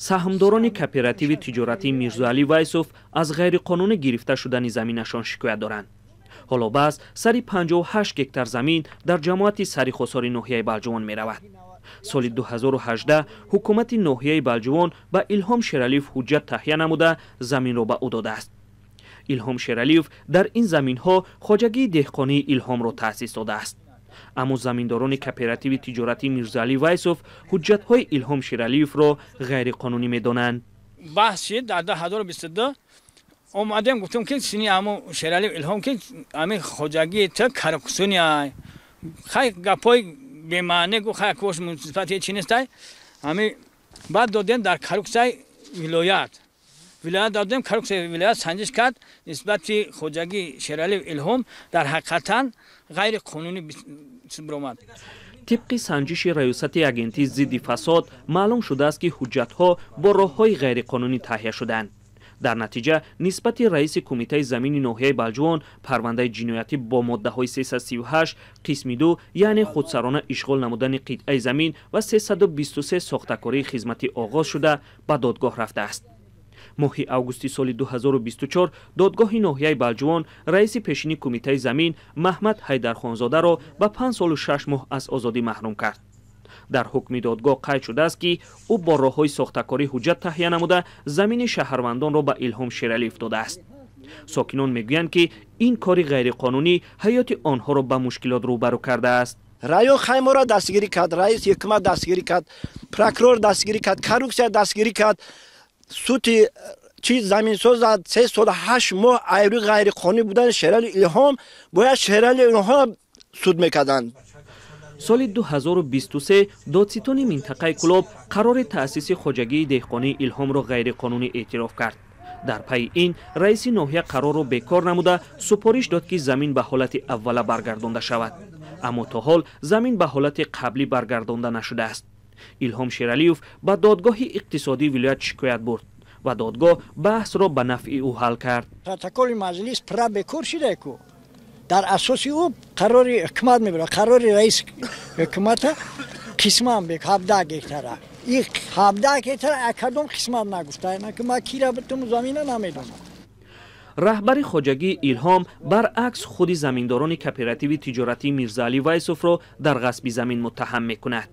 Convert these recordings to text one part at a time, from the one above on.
Саҳмдорони кооперативи тиҷоратии Мирзоалӣ Вайсов аз ғайриқонунӣ гирифта шудани заминашон шикоят доранд. Ҳоло баҳс сари 58 гектар замин дар ҷамоати Сари Хосори ноҳияи Балҷувон меравад. Соли 2018 ҳукумати ноҳияи Балҷувон ба Илҳом Шералиев ҳуҷҷат таҳия намуда, заминро ба ӯ додааст. Илҳом Шералиев дар ин заминҳо хоҷагии деҳқонии Илҳомро таъсис додааст. Аммо заминдорони кооперативи тиҷоратии Мирзоалӣ Вайсов ҳуҷҷатҳои Илҳом Шералиевро ғайриқонунӣ медонанд. Баҳс шид дар 2022. Омадем, гуфтем, ки сини ҳамо Шералиев Илҳом, ки ҳамин хоҷагии ту коррупсионный ай. Хай, гапҳои бемаъне гу, хай, кош нисбати чи нестай. Ҳами баъд додем дар коррупсияи вилоят додем. Коррупсияи вилоят санҷиш кард, нисбати хоҷагии Шералиев Илҳом дар ҳақиқатан ғайриқонунӣ биромад. Тибқи санҷиши раёсати агентии зидди фасод маълум шудааст, ки ҳуҷҷатҳо бо роҳҳои ғайриқонунӣ таҳия шуданд. Дар натиҷа нисбати раиси кумитаи замини ноҳияи Балҷувон парвандаи ҷиноятӣ бо моддаҳои 338 қисми 2, яъне худсарона ишғол намудани қитъаи замин, ва 323, сохтакории хизматӣ, оғоз шуда, ба додгоҳ рафтааст. Моҳи августи соли 2024 додгоҳи ноҳияи Балҷувон раиси пешини кумитаи замин Маҳмад Ҳайдархонзодаро ба 5 солу 6 моҳ аз озодӣ маҳрум кард. Дар ҳукми додгоҳ қайд шудааст, ки ӯ бо роҳҳои сохтакорӣ ҳуҷҷат таҳия намуда, замини шаҳрвандонро ба Илҳом Шералиев додааст. Сокинон мегӯянд, ки ин кори ғайриқонунӣ ҳаёти онҳоро ба мушкилот рӯбарӯ кардааст. Район хаймора дастгирӣ кард, раис ҳукумат дастгирӣ кард, прокурор дастгирӣ кард, коррупсия дастгирӣ кард. Суди чи заминсоз 3 соли 8 моҳ айрӯи ғайриқонунӣ будани Шерали Илҳом бояд Шерали Илҳом суд мекарданд. Соли 2023 додситони минтақаи Кӯлоб қарори таъсиси хоҷагии деҳқонии Илҳомро ғайриқонунӣ эътироф кард. Дар пайи ин раиси ноҳия қарорро бекор намуда, супориш дод, ки замин ба ҳолати аввала баргардонда шавад. Аммо то ҳол замин ба ҳолати қаблӣ баргардонда нашудааст. Илҳом Шералиев ба додгоҳи иқтисодии вилоят шикоят бурд ва додгоҳ баҳсро ба нафъи ӯ ҳал кард. Протоколи маҷлис пурра бекор шуда ку, дар асоси ӯ қарори ҳукумат мебарад. Қарори раис ҳукумата қисман бек 17 гектара. И 17 гектара кадом қисмат нагуфта, ки ма кира битум, замина намедонам. Раҳбари хоҷагии Илҳом баръакс худи заминдорони кооперативи тиҷоратии Мирзоалӣ Вайсовро дар ғасби замин муттаҳам мекунад.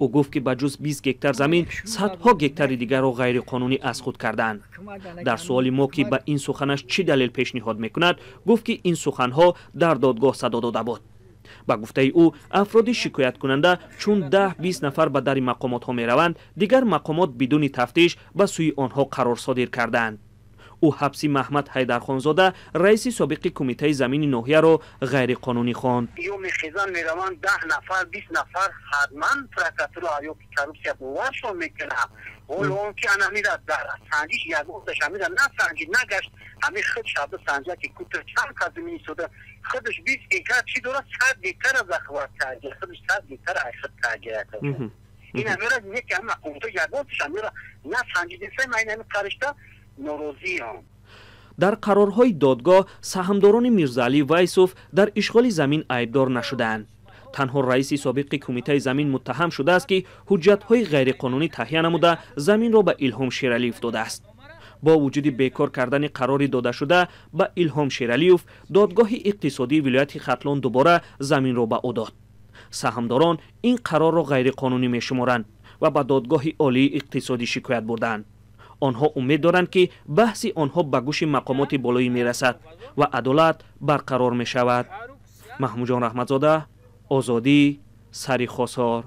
Ӯ гуфт, ки ба ҷуз 20 гектар замин садҳо гектари дигарро ғайриқонунӣ аз худ кардаанд. Дар суоли мо, ки ба ин суханаш чӣ далел пешниҳод мекунад, гуфт, ки ин суханҳо дар додгоҳ садо дода буд. Ба гуфтаи ӯ, афроди шикояткунанда чун 10-20 нафар ба дари мақомотҳо мераванд, дигар мақомот бидуни тафтиш ба сӯи онҳо қарор содир кардаанд. Ӯ ҳабси Маҳмад Ҳайдархонзода, раиси собиқи кумитаи замини ноҳияро, ғайриқонунӣ хонд. Ё мехезан, мераванд 10 нафар, 20 нафар, ҳатман прокуратура ё коррупсия боваршон мекунад. Ҳоло он ки анамира дар санҷиш ягонташ ҳамира насанҷид, нагашт. Ҳами худ шаб санҷа, ки кутр чанд кас замин истода, худаш 20 гектар чӣ дорад, 100 гектара захват карда, худаш 100 гектар ай худ карда. Ин ҳамира неки ҳами мақомото ягонташ ҳамира насанҷидеса. Ман ин ҳами қаришта норозиам. Дар қарорҳои додгоҳ саҳмдорони Мирзоалӣ Вайсов дар ишғоли замин айбдор нашудаанд. Танҳо раиси собиқи кумитаи замин муттаҳам шудааст, ки ҳуҷҷатҳои ғайриқонунӣ таҳия намуда, заминро ба Илҳом Шералиев додааст. Бо вуҷуди бекор кардани қарори додашуда ба Илҳом Шералиев, додгоҳи иқтисодии вилояти Хатлон дубора заминро ба ӯ дод. Саҳмдорон ин қарорро ғайриқонунӣ мешуморанд ва ба додгоҳи олии иқтисодӣ шикоят бурдаанд. Онҳо умед доранд, ки баҳси онҳо ба гӯши мақомоти болоӣ мерасад ва адолат барқарор мешавад. Маҳмудҷон Раҳматзода, Озодӣ, Сари Хосор.